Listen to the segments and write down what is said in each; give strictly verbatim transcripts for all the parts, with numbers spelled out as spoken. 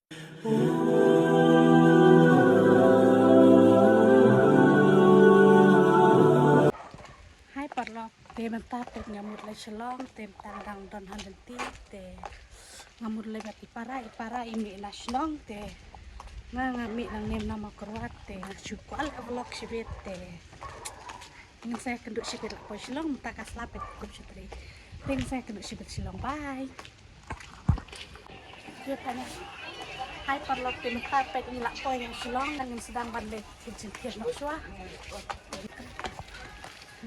Hai paralok, te mynta peit nga mut leit Shillong, te mynta nga dang don ha lynti, te nga mut leit bad i para, i para i mih na Shillong, te nga nga mih nangne na Mawkyrwat, te nga shu kwah leh vlog shibit, te ngin sa ïakynduh shibit la poi Shillong, mynta ka sla peit kum shatri. Te ngin sa ïakynduh shibit Shillong. Bye. Ïa tanya. Hai paralok, te mynta peit ngi la poi ha Shillong, ngin sdang ban leit ki jingkit nok shuwa.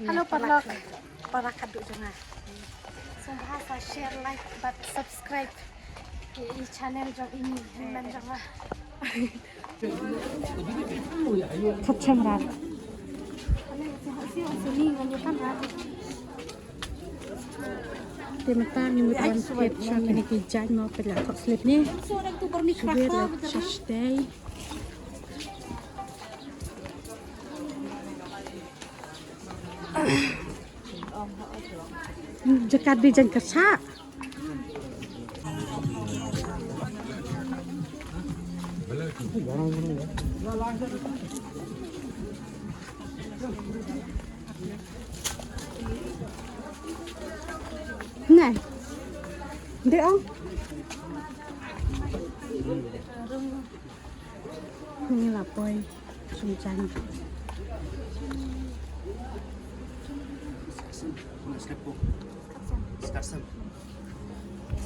Hello paralok. Para khadduh jong nga. Sngewbha sa share, like bad subscribe ïa i channel jong i hynmen jong nga. Khat chamra. Te mynta ngi mut ban thied sha kine ki jaiñ mo, peit la thoh slip ne. Shibit la sha shatei. Jaka dei jaiñ kyrshah. Nai. Dei ong. Ngi la poi shim jaiñ.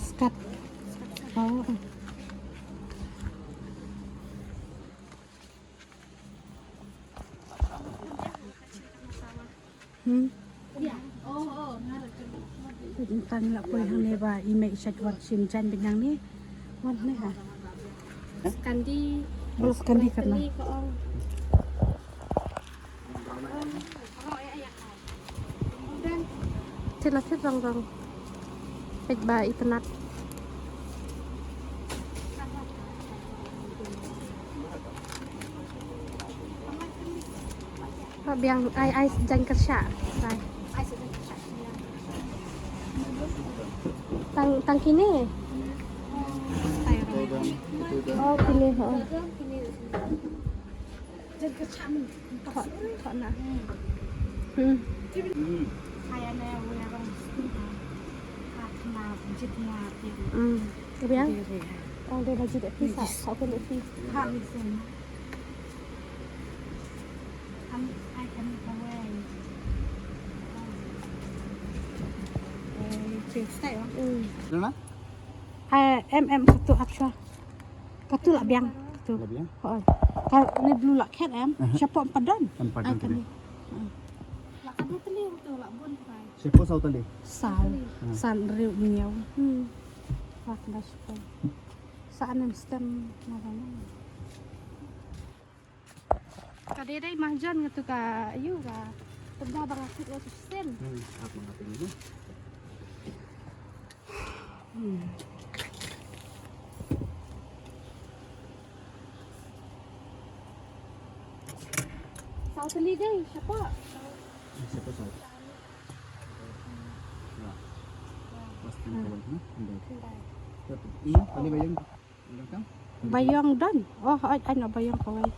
Skat. Oh. Hmm. Tang la poi hangne ba i mei shat wan shim jaiñ bad hangne. Wan ne ha. Kandi. Bos kandi kana. Thied la thied rong rong. Peit ba itynnad. Ba biang ai ai jaiñ kyrshah. Ai. Tang tang kine. Oh kine ho. Thoh, thoh na. Hmm. Hmm. Ka biang? Ong dei ba jied ïa phi sa, thoh kun ïa phi. Hmm. Ai, em, em, satu acha. Katu la biang, katu. La biang? Hooid. Ka ne blue la khet em, aha, shapoh em pat don. Em pat don. Ai, kane. Kane. Hmm. La katu tylli tu la bun kai. Shapoh saw tylli. Saw. Hmm. San riu miaw. Hmm. Wak da shapoh. Sa anem stem na bana. Ka dei dei mahajon nga tu ka ayu ka. Tebna ba nga kit wa tu sen. Hmm, ap ma nga tu ni. Hmm. Saw tylli dei, shapoh. Shapoh saw. Ya. Mas tin kawan, ha? Andai. Andai. Ini, ini bayang. Bayong don. Oh, ai, ai, no bayong kawei.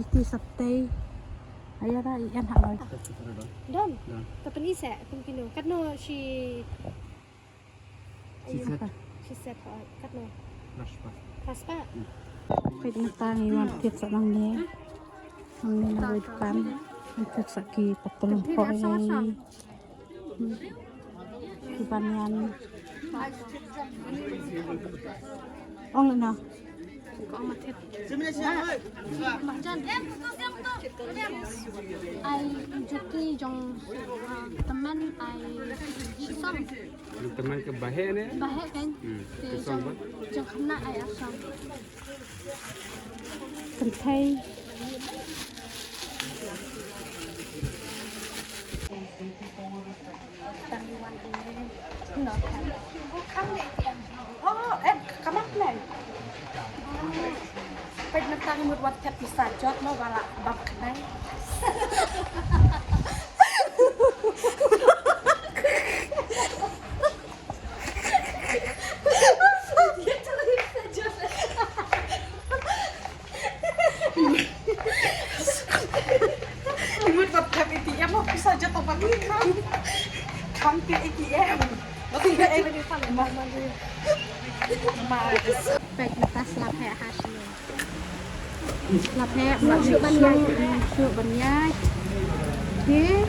Iti satay. Aya da, iyan ha noi. Don. Don. Don. Tapin ise, pin kilo. Katno shi Shi set. Shi set, ha, katno? Phra spah. Phra spah? Hmm. Peit mynta ngi wan thied sa nangne. Nangne na wei dukan. Ngi thied sa ki pateng poi. Hmm. Ki banyan. Ong na. Ai juki jong, ah, tymmen ai shisong. Tymmen ka baheh ne? Baheh kan. Hmm. Te jong, jong khynnah ai arsong. Kynthei. Oh, eh, come up, man. Hmm. Peit na Tang mut wat phet pisa jot mo ba la bam khnai. Mut wat phet A T M mo pisa jot ba ki kham. Kham phi A T M. Peit mynta slap heh ha shnong. Slap heh, slap heh shuh ban ïaid. Shuh ban ïaid. Okey.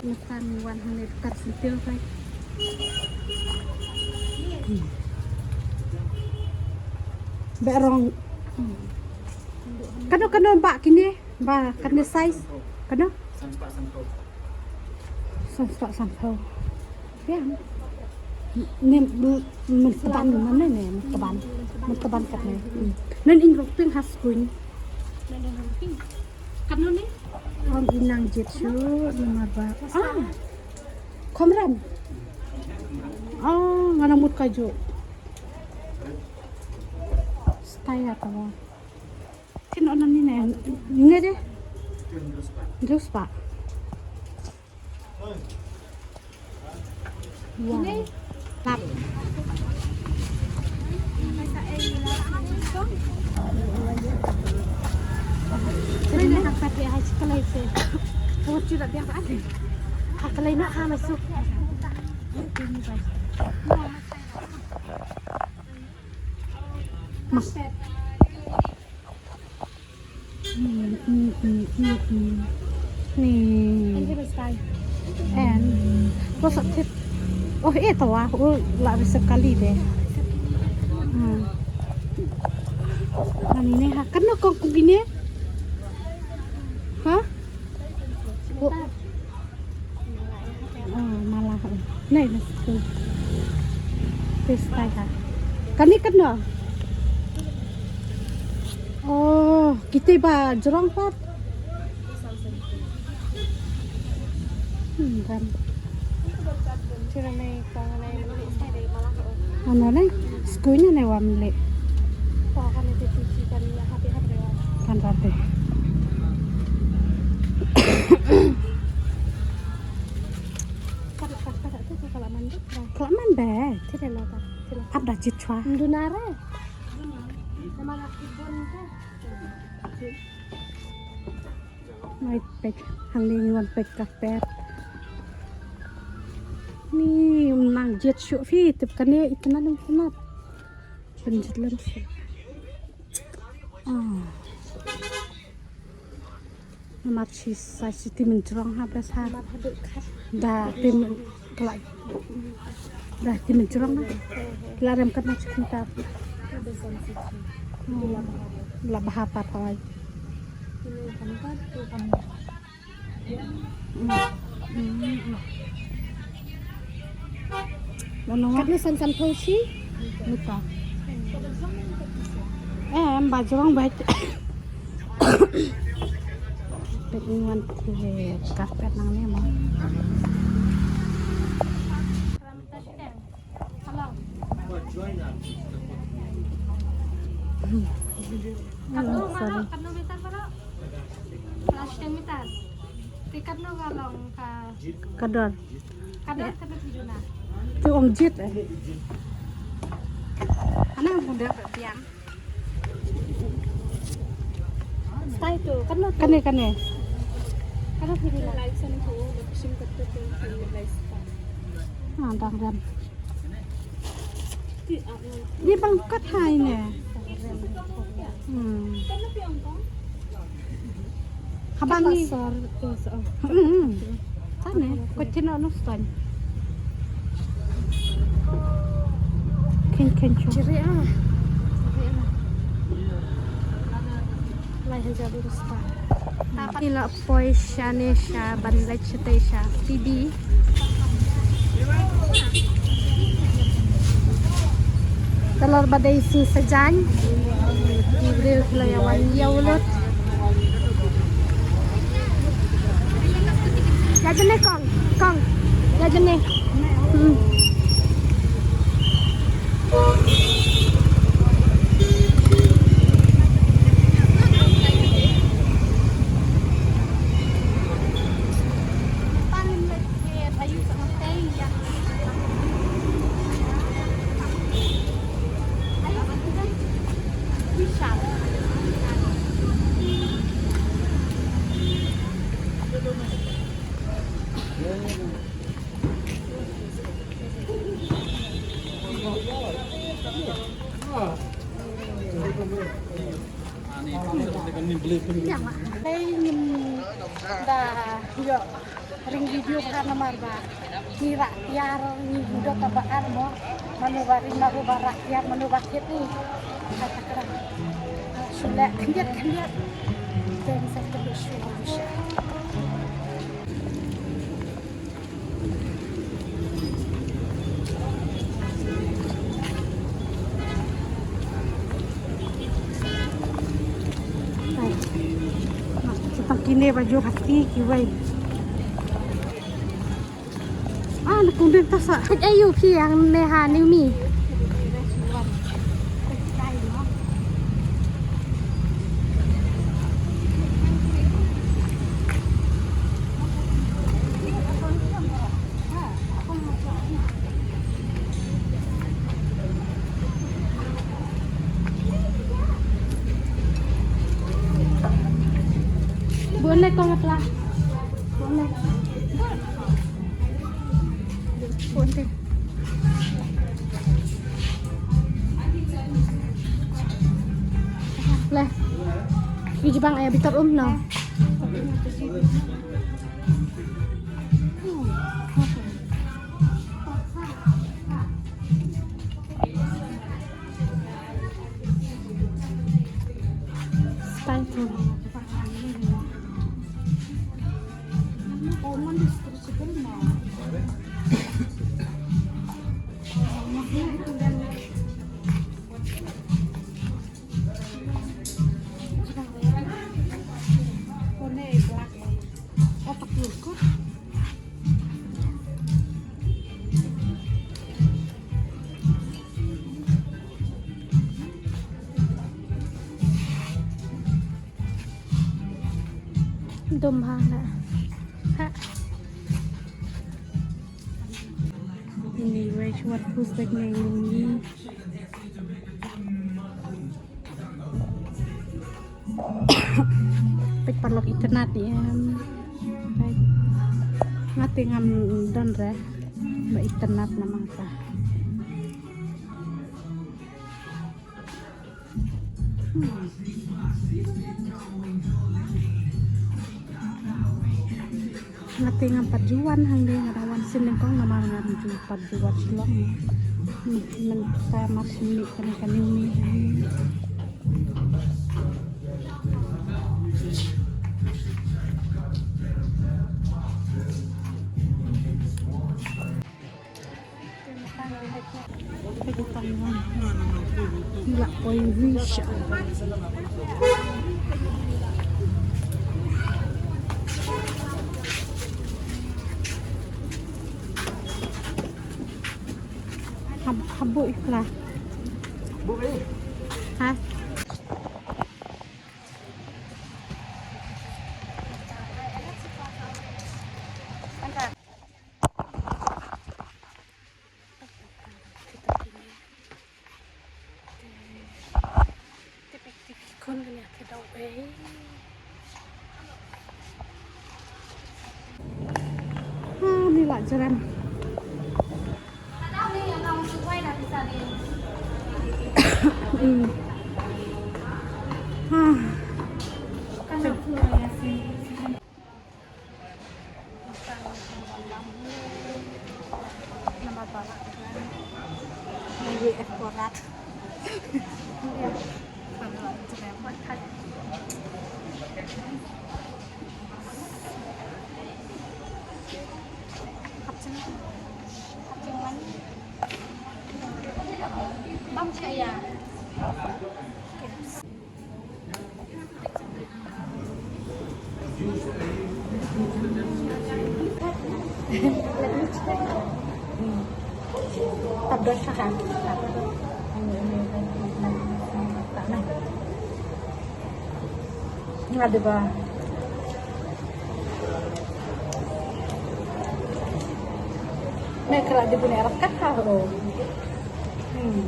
Mynta ngi wan hangne kat sentil kai. Beh rong. Kano kano ba kine? Ba kane size. Kano? San spah san phew. San spah san phew. Biang. Ne, m-, mynta ban, mynta ne, mynta ban. Mynta ban katne. Hmm. Ngan ïeng ruh pynha skuin. Kano ne? Ym i nang jied shuh namar ba. Ah. Kham rem. Ah, nga nang mut kajuh. Style apa mo? Tin on ni ne. Nge de? Hynriew spah. Wow. Lap. Ini nak pakai hai sekelai se. Kau tidak biar ada. Sekelai nak sama su. Mas. Hmm, hmm, hmm, hmm, hmm. Ni. And he was fine. And ko sa thit. Oh, eh, tawa. Oh, la bisa kali deh. Hmm. Ani ne ha. Kan no kong kugine. Ha? Ko. Oh, mala. Nei, na school. Pes tai ha. Kani kano? Oh, kita ba jrong pat. Hmm, kan. Ano ne? School ne ne wa mle. Kan rate. Kelaman be. Ada jit chwa. Dunare. Nai pek hangne ngi wan pek carpet. Ni nang jit shuh phi tip kane itna ning tna. Pynjit lem shuh. Ah. Namar shi sa shi ti mynjrong ha bes ha. Da ti myn-, kla. Da ti mynjrong na. La rem kan na shi kumta. Hmm. La bha pat hoi. Hmm. Hmm. Katno san san phew shi? Mita. Em, ba jrong ba. Pek ngan pek carpet nangne mo. Katno, sorry. Katno meter paro? Plastic meter. Te katno ka long ka. Ka dor. Ka dor katno ki juna. Ki ong jit eh. Ana muda biang. Stai tu, katno tu? Kane, kane. Katno ki juna. Ah, dang dang. Ni bang kat hai ne. Hmm. Habang ni. Hmm. Tane, ko chino no stan. Ken ken chu. Jiri ah. Lai hajar dua ratus. Ila poi shane sha ban leit shatei sha T V. Talor ba dei shisha jan. Ki briew ki la ïa wan ïa u lut. Ïa jane kong, kong. Ïa jane. Hmm. Hei, ngim da ïoh ring video bha namar ba ngi rah tiar, ngi dot ba ar mo. Mano ba ring, mano ba rah tiar, mano ba thied, u. Kata kata. Shu leh khyndiat khyndiat. Teng sa kynduh shu sha. Ai, kita kine baju hati kiwei. Ah, na kundin tasa. Ayu phi yang neha niumi. Buat naik kau ngatlah. Buat naik. Buat naik. Leh. Yu jibang aya bitar um no. Style tu. Dum ha na. Ha. Ini wei shuat pus bek ne ini. Pek paralok itynnad ïa em. Pek. Nga te ngam don re ba itynnad namar ka. Hmm. Nga te ngam pat ju wan hangne, nga dang wan sien nyngkong namar ngam ju pat ju wan Shillong. Mynta mar sien mih kane ka New Me. Hab-, habu ikla. Ha? Tipik tipik khun kane ka dawei. Ha, ni la jrem. Hmm. Ha. Nama balak kan. Lagi akurat. Ya. Kalau cerewet kan. Hap sana. Hap yang mana? Bang saya. Let me check. Hmm. Tab dosa kan? Tab dosa. Ini, ini, ini, ini, ini, ini, ini. Nga dei ba. Me kala dei bun arap kata ho. Hmm.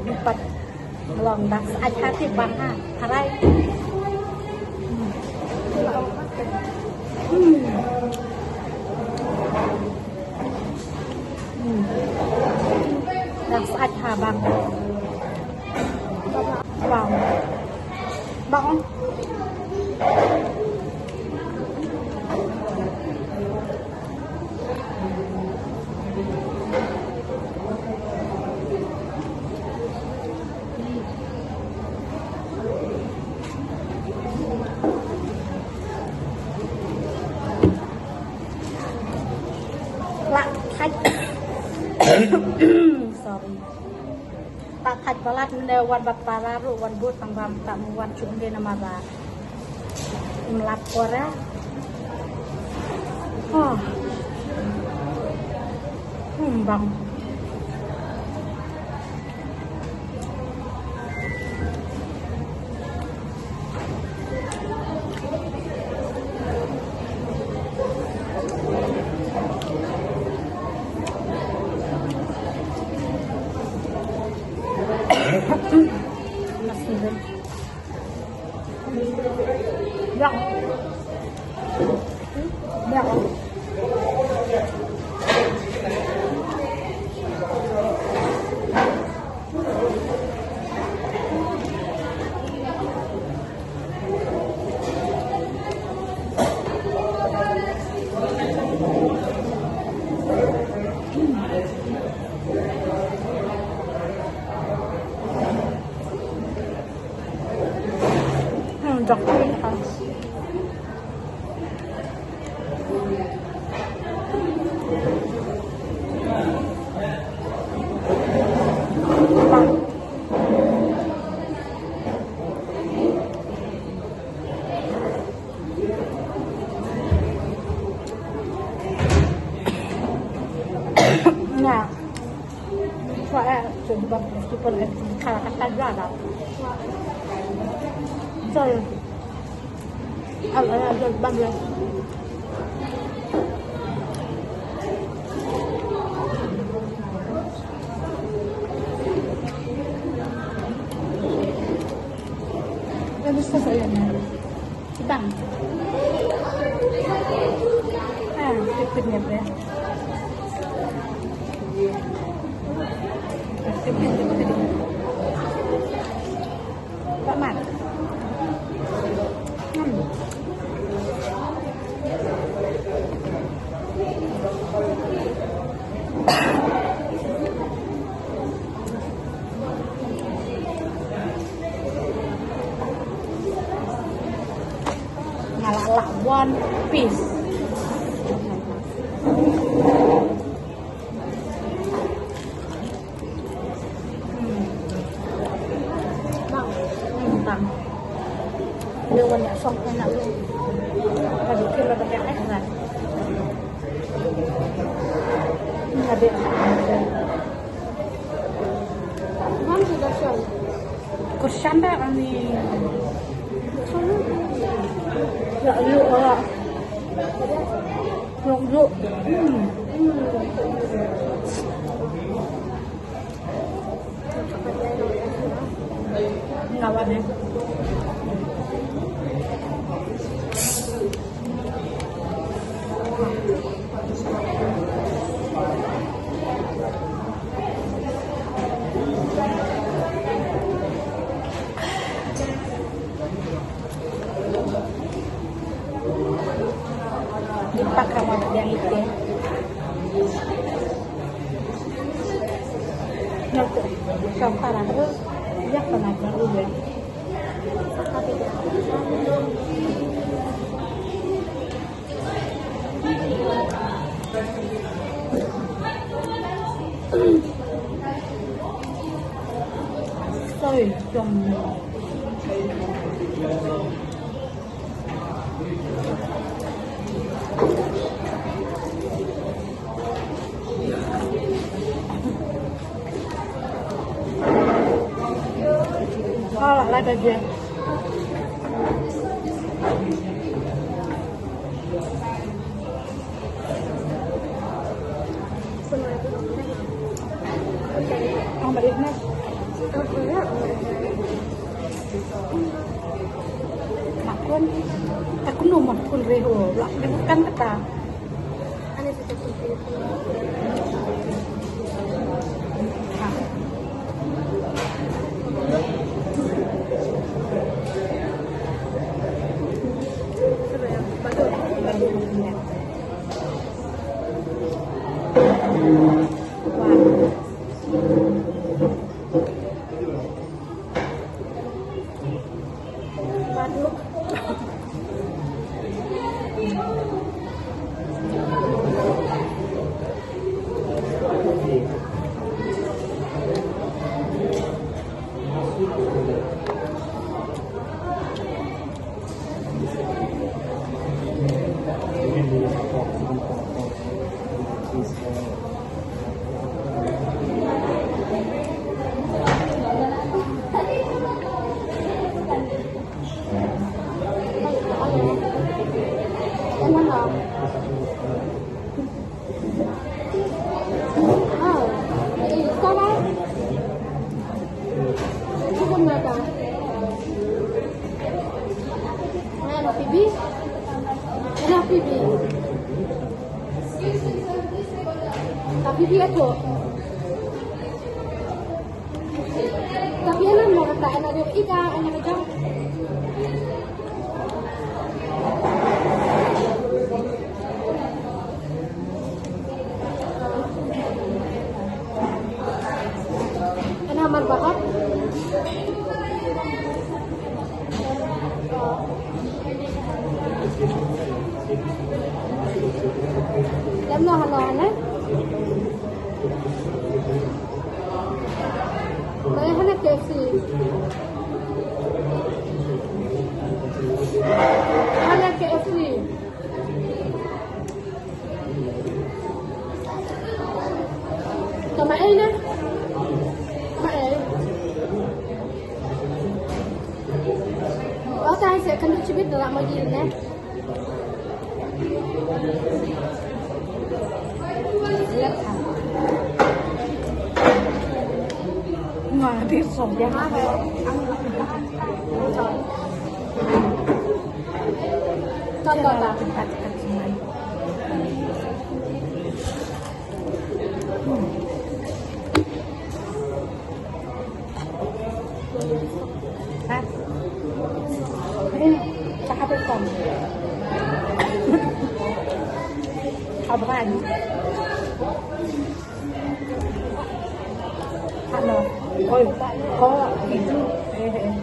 Empat. Long das aja ti bang ha. Harai. Hmm. Hmm. Dang sait ha bang. Bang. Bang. Lah, hai. Sorry. Pat thait palat mynne wan bad para ruh wan bud tang bam ta mu wan chung de namar ba. Mlap kora. Oh. Hmm, bang. Nasi goreng. Yang. Yang. Hmm, dok pun ha. Nah. Wah, eh, coba kita kata juga. Betul. Al, al, al, bang, ya. Bang. Ah, ikut ni apa? Ikut ni apa? Tamat. Hmm. Nga la lah one piece. Hmm. Bang. Hmm, bang. Dia wan ïa song kena lu. Lagi kira pakai air lah. Ada. Bang, sudah siap. Kursyan dah kami. Ya, lu, ah. Lu, lu. Hmm. Lawan, eh. Di pakam dia itu. Yang tu, yang parah tu, dia pernah baru dia. Sorry, sorry. Oh, like again. Ang maliit na. Makun. Aku no makun reho. Lak bukan kata. Ano sa ito? Tapi alam mo kata, anak dia ikan, anak dia jauh. Anak marbahat. Lam no halo, anak. Mai hana K F C. Hana K F C. Ka ma ei na. Ma ei. Ota hai se kan du chibit da la ma gil ne. Nga di som dia. Tonton ta. Ha? Ini tak ada kom. Abang. Ano? Oi, ko itu. Eh, eh.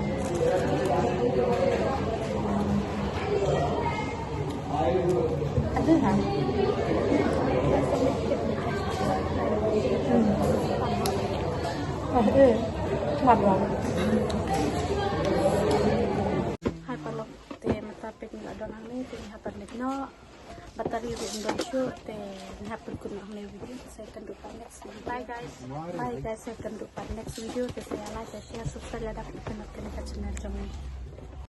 Ada ha? Hmm. Eh, eh. Mabra. Hai, paralok, te mynta peit ngi la don hangne, te ngi hap ban leit noh. Battery ruh ym don shuh, te ngi hap ban kynduh hangne video, te sa ïakynduh pat next. Bye guys. Bye guys, sa ïakynduh pat next video, te sa ïa like, share, subscribe lada phi pynlut kane ka channel jong ngi.